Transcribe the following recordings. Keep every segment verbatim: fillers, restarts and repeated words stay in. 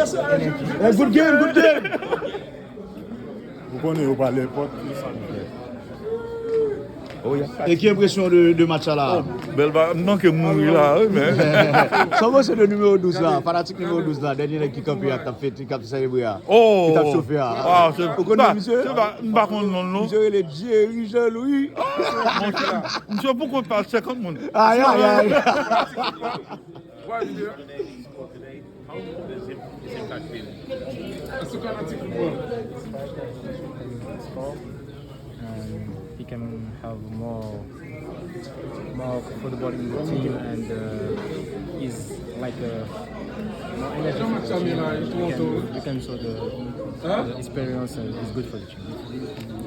Hey, good game, good game. Ou konnen yo pa nenpòt ki sa. E ki enpresyon de, de match sa la? Bèl ba, m manke mouri la, wi, men. Sa w panse de nimewo douz la, fanatik nimewo douz la, dènye nèg ki kanpe a, k t ap fete, k ap selebre a, ki t ap chofe a? Ou konnen misye? M pa konn non l, non. Misye rele Jerry Jean-Louis. Monchè, misye pou kont pa senkant moun. Ay, ay, ay. Sport, and he can have more more football in the team and uh, is like a more energy for the team. You can, you can show the, the experience and it's good for the team.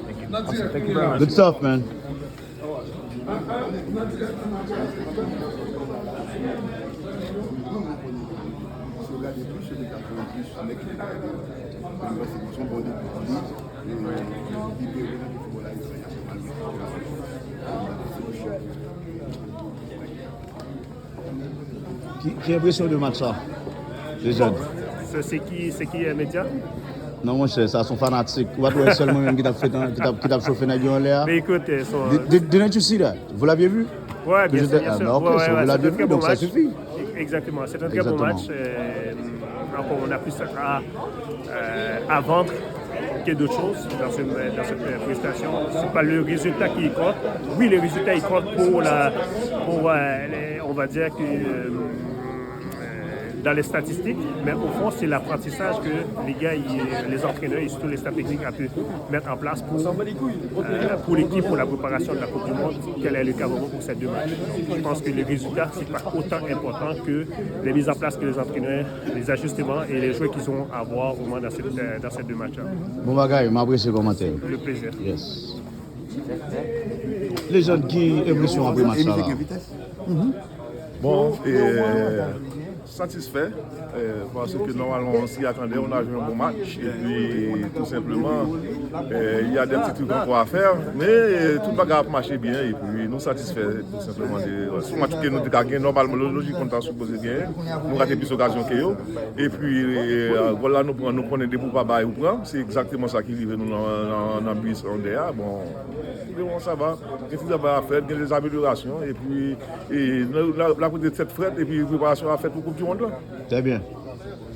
Thank you. Awesome. Thank you very much. Good stuff, man. Si w gade plis, yo te ka fè yon plis nèg ki te ka ede. Men m panse ke se yon bon debi pou li. E li pèmèt ke foutbòl ayisyen an ap evolye. Ki, ki enpresyon de match sa, Lejann? Se, se ki, se ki, eh, medya? Non, monchè, sa se yon fanatik. Ou pa t wè sèl mwen menm ki t ap fete, ki t ap, ki t ap chofe nèg yo anlè a? Mais écoute, eh, son, Di- di- Didn't you see that? Vous l'aviez vu? Ouais, bien sûr, bien sûr. Ah, ben, ok, ouais, so ouais, vous l'aviez vu, donc ça suffit. Exactement, c'est un très bon match. Euh, encore, on a plus à, euh, à vendre que d'autres choses dans, ce- dans cette prestation. C'est pas le résultat qui compte. Oui, le résultat, il compte pour la, pour, euh, les- on va dire que, euh, euh, dans les statistiques, mais au fond, c'est l'apprentissage que les gars, ils- les entraîneurs et surtout les staff techniques a pu mettre en place pour, euh, pour l'équipe, pour la préparation de la Coupe du Monde, tel est le cas vraiment pour ces deux matchs. Je pense que les résultats, c'est pas autant important que les mises en place que les entraîneurs, les ajustements et les joueurs qu'ils ont à avoir au moins dans, cette, euh, dans ces deux matchs-là. Bon bagay, m apresye kòmantè. Le plaisir. Yes. Lejann, ki enpresyon apre match sa la? Bon, e, satisfè, e, paske nòmalman, on s'y attendait, on a joué un bon match, epi tou senpleman, e, il y a des petits trucs encore à faire, men, e, tout bagay ap mache byen, epi nou satisfè tou senpleman de, se yon match ke nou te ka gen, nòmalman, lo- lojik nou ta sipoze genyen, nou rate plis okazyon ke yo, epi, e, gòl la nou pran, nou konnen depi w pa bay, ou pran, se egzakteman sa ki rive nou nan, nan, nan bi sondè a, bon, bon, sa va, gen ti travay a fè, gen de amelyorasyon, epi, e, la, la, la kote tèt frèt, epi preparasyon a fèt pou Koup di Mond lan. Trè byen.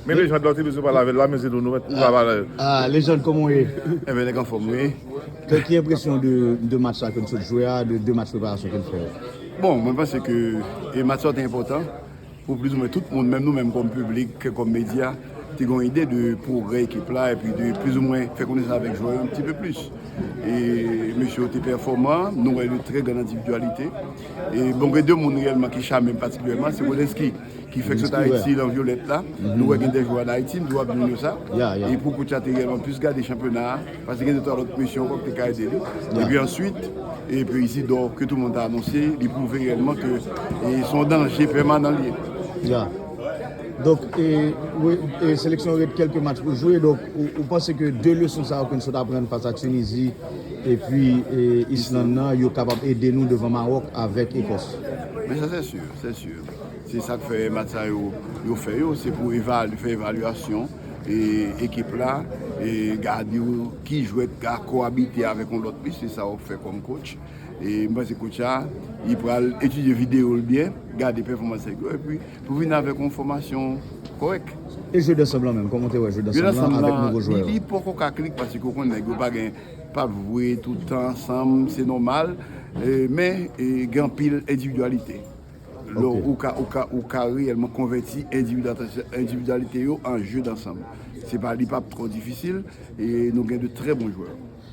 Men Lejann la, ou te bezwen pale avè l la, men se nou, nou mèt, ou pa pale. Ah, Lejann, kòman w ye? Enben, nèg anfòm, wi. Ki, ki enpresyon de, de match sa ke n sot jwe a, de, de match preparasyon ke n fè yo? Bon, mwen panse ke, e, match sa te enpòtan pou plizoumwen tout moun, menm nou menm kòm piblik, kòm medya, te gen yon ide de pwogrè ekip la, epi de plizoumwen fè konesans avèk jwè yo yon ti pe plis. E mesye yo te pèfòman, nou wè de trè grann endividyalite. E bon, gen de moun reyèlman ki chame m patikilyèman, se Wolenski, ki fèk sot Ayiti, lan vyolèt la. Nou wè gen de jwè ann Ayiti, m di w ap jwenn yo sa. E pou koutch la te reyèlman plis gade chanpyona a, paske gen de twa lòt mesye ankò ki te ka ede li. Epi answit, epi Isidor, ke tout moun ta anonse, li pwouve reyèlman ke, e, se yon danje pèmanan li ye. Ya. Donk, e, wi, e, seleksyon ret kèlke match pou jwe. Donk, ou, ou panse ke de leson sa yo ke n sot aprann fas a Tinizi epi, e, Islann nan, yo kapab ede nou devan Mawòk avèk Ekòs? Men sa, se si, se si. Se sa k fè match sa yo, yo fè yo, se pou evalye, fè evalyasyon, e, ekip la, e gade ki jwèt ka kowabite avèk yon lòt plis, se sa w ap fè kòm coach. E m panse coach la, li pral etidye videyo l byen, gade pèfòmans nèg yo, epi pou vin avèk yon fòmasyon kòrèk. E jeu d'ensemble lan menm, kòman w te wè jeu d'ensemble lan avèk nouvo jwè yo? Li, li poko ka klik, paske w konn nèg yo pa gen, p ap jwe tout tan ansanm, se nòmal, e, men, e, gen anpil endividyalite. Lè ou ka, ou ka, ou ka reyèlman konvèti endividyalite, endividyalite yo an jeu d'ensemble. Se pa, li p ap twò difisil, e nou gen de trè bon jwè.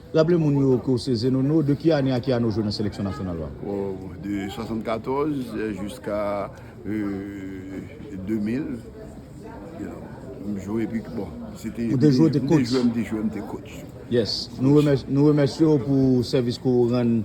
Raple moun yo ke w se Zenono, de ki ane a ki ane w jwe nan seleksyon nasyonal la? Oh, de swasannkatòz jiska, euh, de mil. You know, m jwe epi, bon, se te, ou te jwe, ou te coach. M te jwe, m te jwe, m te coach. Yes. Nou remèsye, nou remèsye w pou sèvis ke w rann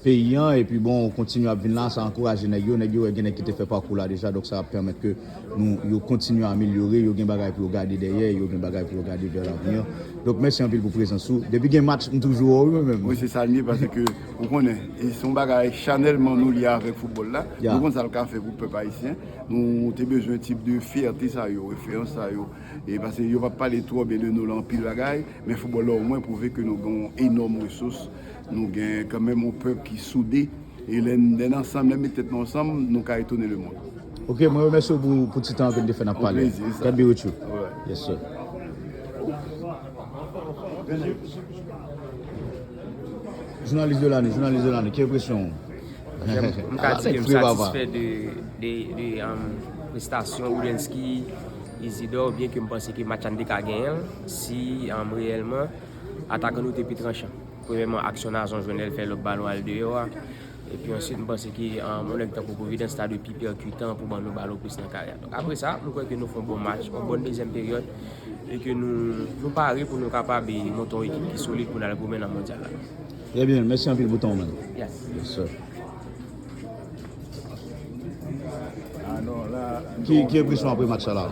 peyi an, epi bon, kontinye ap vin la, sa ankouraje nèg yo, nèg yo wè gen nèg ki te fè pakou la deja, donk sa ap pèmèt ke nou, yo kontinye amelyore, yo gen bagay pou yo gade dèyè, yo gen bagay pou yo gade vè lavni. Donk mèsi anpil pou prezans ou. Depi gen match, m toujou wè w wi mwen menm. Wi, se sa l ye, paske ou konnen, e se yon bagay chanèlman nou lye avèk foutbòl la. Ya. Nou konn sa l ka fè pou pèp ayisyen. Nou te bezwen tip de fyète sa yo, referans sa yo. E paske yo p ap pale twò byen de nou lan anpil bagay, men foutbòl la omwen pwouve ke nou gen yon enòm resous, nou gen kanmenm yon pèp ki soude, e lè n, lè n ansanm, lè n met tèt nou ansanm, nou ka etone lemonn. Ok, mwen remèsye w pou, pou ti tan ke n te fè n ap pale. Yon plezi, sa. God be with you. Alright. Yes, sir. Jounalis de lane, jounalis de lane, ki enpresyon w? M ka di ke m satisfè de, de, de um, prestasyon Woodensky, Isidore, byen ke m panse ke match la n te ka genyen l, si um, reyèlman atakan nou te pi tranchan. Premyèman, aksyon Nazon jwenn lè l fè lòb balon al deyò a. Epi answit, m panse ke um, yon nèg tankou Providence ta dwe pi pèkitan pou ban nou balon plis nan kare a. Donk, apre sa, m kwè ke nou fè yon bon match, yon bon dezyèm peryòd, e ke nou, nou pare pou nou kapab monte yon ekip ki solid pou n al goumen nan mondyal la. Trè byen, mèsi anpil pou tan w, man. Yes. Yes, sir. Ki, ki enpresyon apre match sa la?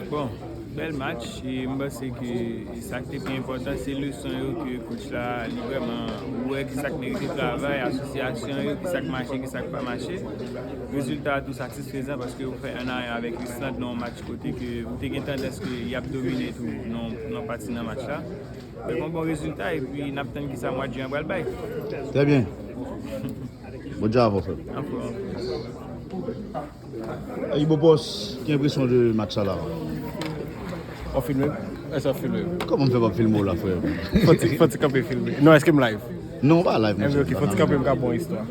Bon, bèl match, e m panse ke sa ki te pi enpòtan, se leson yo ke coach la, li vrèman wè ki sa k merite travay, asosyasyon yo, ki sa k mache, ki sa k pa mache. Rezilta a tou satisfezan paske ou fè en a en avèk Islande nan yon match kote ke ou te gen tandans ke y ap domine tou nan, nan pati nan match la. Fè yon bon rezilta epi n ap tann kisa mwa jen an pral bay. Trè byen. Bon djab, frè. Anfòm. Ey, Bopos, ki enpresyon de match sa la? W ap filme m? Èske w ap filme m? Kòman m fè p ap filme w la, frè? Fò ti, fò ti kanpe filme. Non, èske m live? Non, w pa live, monchè. Ok, fò ti kanpe m ka ba w istwa.